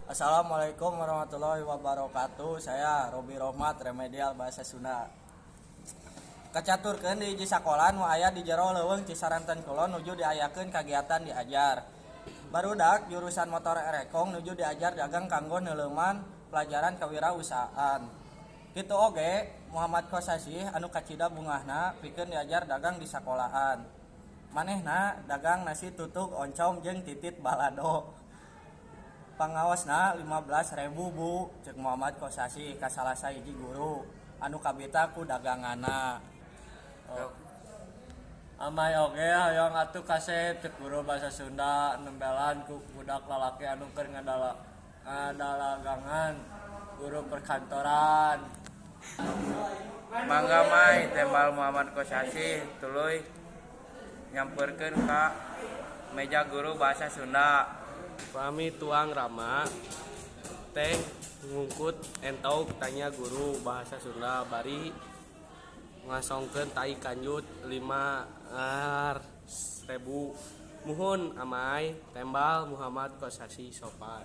Assalamualaikum warahmatullahi wabarakatuh. Saya Robi Rohmat, remedial bahasa Sunda. Kacaturkeun di hiji sakola nu aya di jero leuweung Cisaranten Kulon nuju diayakeun kagiatan diajar. Barudak jurusan motor erekong nuju diajar dagang kanggo neuleuman pelajaran kewirausahaan. Kitu oge Muhammad Kosasih anu kacida bungahna pikeun diajar dagang di sakolahan. Manehna dagang nasi tutug oncom jeung titit balado. "Pangaosna 15.000, Bu," cek Muhammad Kosasih ka salah sahiji guru anu kabita ku daganganna. Oh. "Amai oge hoyong atuh kasep," cek guru bahasa Sunda nembelan ku budak lalaki anu keur ngadalagangan guru perkantoran. "Mangga, Mai," tembal Muhammad Kosasih tuluy nyamperkeun ka meja guru bahasa Sunda. "Pami tuang Rama teh ngungkut entog?" tanya guru bahasa Sunda bari ngasongkeun tai kanjut 5.000. "Muhun, Amai," tembal Muhammad Kosasih sopan.